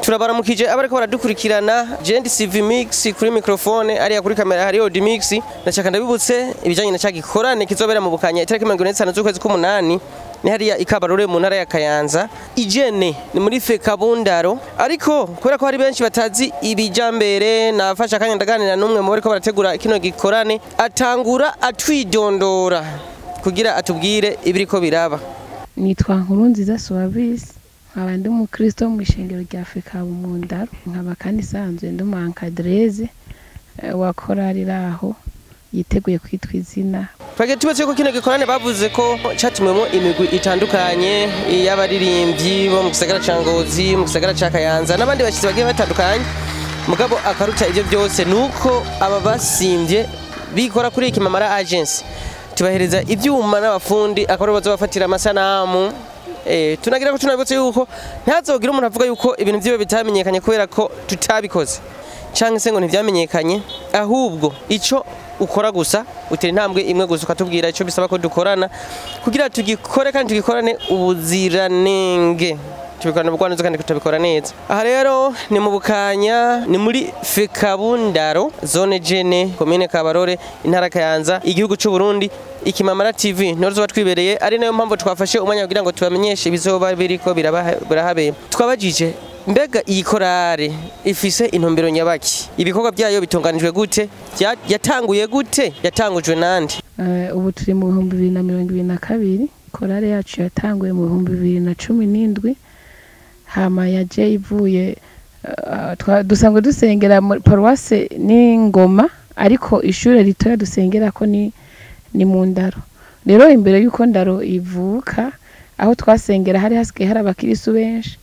Turabaramukije abariko baradukurikirana. Jendi CV Mix kuri microphone, ariya kuri kamera hariyo Dimix. Ndashaka ndabibutse ibijanye na ca gikorane kizobera mu Bukanya itariki 25 z'ukwezi k'umunani, ni hariya ikabarore mu ntara ya Kayanza, ijene ni muri Fekabundaro. Ariko kubera ko hari benshi batazi ibijambere, nafasha akanya ndaganira n'umwe mu bariko barategura kino gikorane, atangura atwidondora kugira atubwire ibiriko biraba. Nitwa Nkurunziza Suwavisi, nkaba ndi umukristo wo mu ishengero rya Afurika mu Ndaro, nkaba kandi isanzwe ndi umu encadreuse wa korali aho yiteguye kwitwa izina. Twage tubatse ko kino gikorane bavuze ko catumiwemo imigwi itandukanye y'abaririmbyi bo mu gisagara ca Ngozi, mu gisagara ca Kayanza n'abandi bashyitsi bagiye batandukanye. Mugabo akaruta ivyo byose nuko aba basimvye bikora kuri Ikimamara Agency, tubahereza ivyuma n'abafundi akaba bazobafatira amasanamu. Tunagira ko tunabibutse yuko ntazogira umuntu avuga yuko ibintu vyiwe bitamenyekanye kubera ko tutabikoze canke se ngo ntivyamenyekanye, ahubwo ico ukora gusa utera intambwe imwe gusa ukatubwira ico bisaba ko dukorana kugira tugikore kandi tugikorane ubuziranenge, tubikorana ubugwaneza kandi tutabikora neza. Aha rero ni mu Bukanya, ni muri Fekabundaro, zone Jene, komine Kabarore, intara Kayanza, igihugu c'u Burundi. Ikimamara TV niho tuzoba twibereye, ari nayo mpamvu twafashe umwanya kugira ngo tubamenyeshe ibizoba biriko birahabera. Twabajije mbega iyi korale ifise intumbero nyabaki, ibikorwa byayo bitunganijwe gute, yatanguye gute, yatangujwe nande? Ubu turi mu 2022. Korale yacu yatanguye mu 2017. Hama yaje ivuye dusanzwe dusengera muri paruwase n'Ingoma, ariko ishure ritoya dusengerako ni mu Ndaro. Rero imbere y'uko Ndaro ivuka, aho twasengera hari hasigaye hari abakirisu benshi,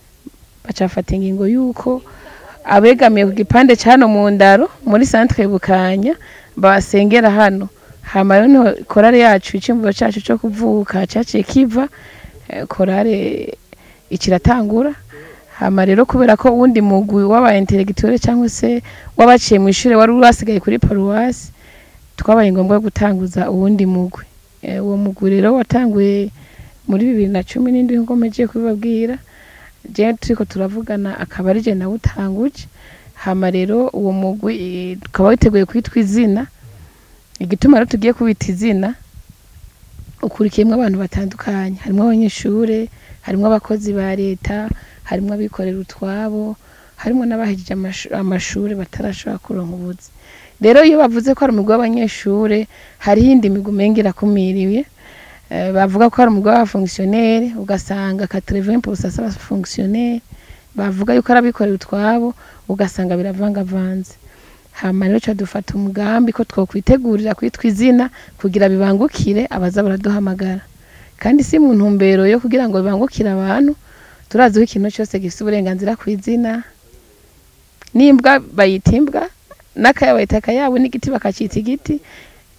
bacafata ingingo y'uko abegamiye ku gipande cano mu Ndaro muri centre Bukanya basengera hano. Hama rero niho korale yacu, iciyumviro cacu co kuvuka caciye kiva, korale ikiratangura. Hama rero kubera ko uwundi mugwi w'aba intellectuel cyangwa se w'abaciye mu ishure wari wasigaye kuri paruwasi, twabaye ngombwa gutanguza uwundi mugwi. Uwo mugwi rero watanguye muri 2017, nkuko mpejeje kubibabwira, je turiko turavugana akaba ari je nawutanguje. Hama rero uwo mugwi ukaba witeguye kwitwa izina. Igituma rero tugiye kubita izina, ukurikiyemwo abantu batandukanye, harimwo abanyeshure, harimwo abakozi ba leta, harimwo abikorera utwabo, harimwo n'abahejeje amashure batarashobora kuronka ubuzi. Rero iyo bavuze ko ari umugwi w'abanyeshure, hariho indi migwi umenga irakumiriwe. Bavuga ko ari umugwi w'abafonctionnaire, ugasanga 80% s'abafonctionnaire. Bavuga yuko ari abikorera utwabo, ugasanga biravangavanze. Hama rero ca dufata umugambi ko twokwitegurira kwitwa izina kugira bibangukire abaza baraduhamagara, kandi si mu ntumbero yo kugira ngo bibangukire abantu. Turazi ko ikintu cyose gifise uburenganzira ku izina, n'imbwa bayita imbwa, n'akayabo bayita akayabo, n'igiti bakacita igiti.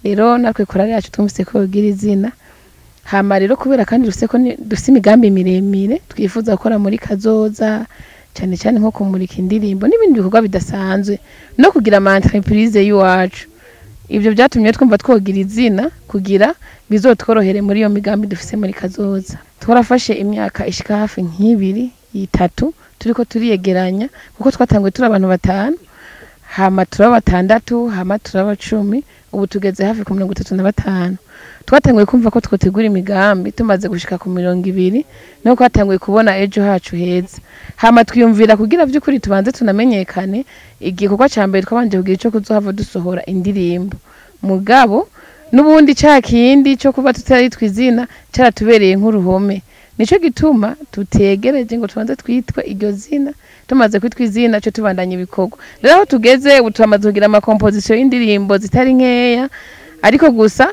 Rero natwe korali yacu twumvise ko yogira izina. Hama rero kubera kandi dufise ko dufise imigambi miremire twifuza gukora muri kazoza, cyane cyane nko kumurika indirimbo n'ibindi bikorwa bidasanzwe no kugira ama entreprise y'iwacu, ibyo byatumye twumva twogira izina kugira bizotworohere muri iyo migambi dufise muri kazoza. Twarafashe imyaka ishika hafi nk'ibiri itatu turiko turiyegeranya, kuko twatanguye turi abantu batanu, hama turaba batandatu, hama turaba 10, ubu tugeze hafi ku 35. Twatanguye kumva ko twotegura imigambi tumaze gushika ku 20, niho twatanguye kubona ejo hacu heza. Hama twiyumvira kugira vy'ukuri tubanze tunamenyekane, igikorwa ca mbere twabanje kugira ico kuzohava dusohora indirimbo. Mugabo n'ubundi ca kindi co kuba tutaritwa izina caratubereye nk'uruhome, nico gituma tutegereje ngo tubanze twitwe iryo zina. Tumaze kwitwa izina cyo tubandanya ibikorwa. Rero aho tugeze ubu turamaze kugira amakomposition y'indirimbo zitari nkeya, ariko gusa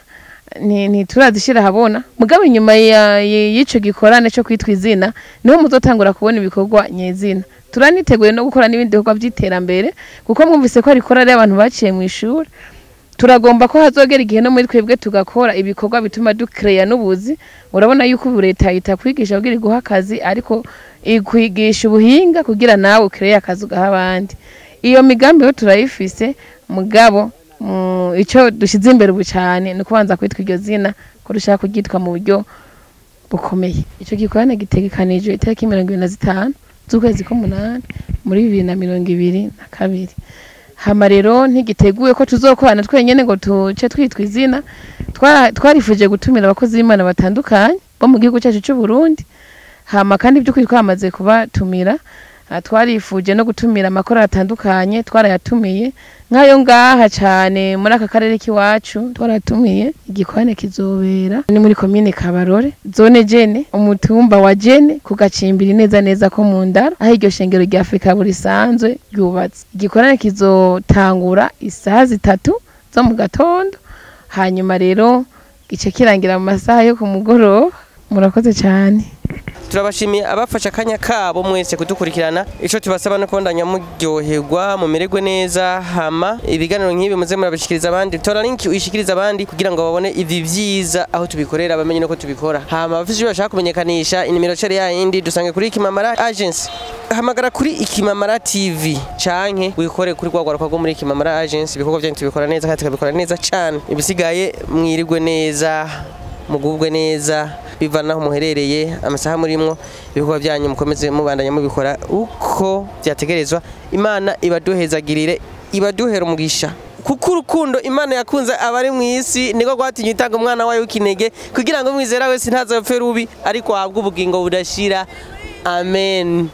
ntiturazishira habona. Mugabo inyuma y'ico gikorane cyo kwitwa izina niho muzotangura kubona ibikorwa nyezina. Turaniteguye no gukora n'ibindi bikorwa by'iterambere, kuko mwumvise ko ari korali y'abantu baciye mu ishuri. Turagomba ko hazogera igihe no muri twebwe tugakora ibikorwa bituma ducrea n'ubuzi. Urabona yuko ubu leta itakwigisha kugira iguhe akazi, ariko ikwigisha ubuhinga kugira nawe ucrea akazi ugaha abandi. Iyo migambi yo turayifise, mugabo ico dushize imbere ubu cyane ni ukubanza kwitwa iryo zina, ko dushaka kuryitwa mu buryo bukomeye. Ico gikorane gitegekanijwe itariki 25 z'ukwezi k'umunani muri 2022. Hama rero ntigiteguye ko tuzokorana twenyene ngo tuce twitwa izina. Twarifuje gutumira abakozi b'Imana batandukanye bo mu gihugu cyacu cy'u Burundi. Hama kandi by'ukuri twamaze kubatumira. Twarifuje no gutumira amakorali atandukanye, twarayatumiye nk'ayo ngaha cyane muri aka karere k'iwacu twaratumiye. Igikorane kizobera ni muri komine Kabarore, zone Jene, umutumba wa Jene, ku gacimbiri neza neza ko mu ndaro aho iryo shengero rya Afrika burisanzwe ryubatse. Igikorane kizotangura isaha 3 zo mu gatondo, hanyuma rero gice kirangira mu masaha yo ku mugoroba. Murakoze cyane. Turabashimiye abafasha akanya kabo mwese kudukurikirana. Ico tubasaba no kubandanya muryoherwa, mumererwe neza. Hama ibiganiro nk'ibi muze murabishikiriza abandi, tora link uyishikiriza abandi kugira ngo babone ivi vyiza aho tubikorera, bamenye nuko tubikora. Hama abafise ivyo bashaka kumenyekanisha, inimero cari yayindi dusange kuri Ikimamara Agency. Hamagara kuri Ikimamara TV canke wikore kuri rwagwaruka rwo muri Ikimamara Agency. Ibikorwa byanyu tubikora neza kandi tukabikora neza cane. Ibisigaye mwirigwe neza, mugubwe neza, bivana aho muherereye, amasaha murimwo, ibikorwa byanyu mukomeze mubandanya mubikora uko byategerezwa. Imana ibaduhezagirire, ibaduhera umugisha, kuko urukundo Imana yakunze abari mu isi niko rwatumye itanga umwana wayo w'ikinege kugira ngo mwizera wese ntazopfe rubi ariko ahabwe ubugingo budashira. Amen.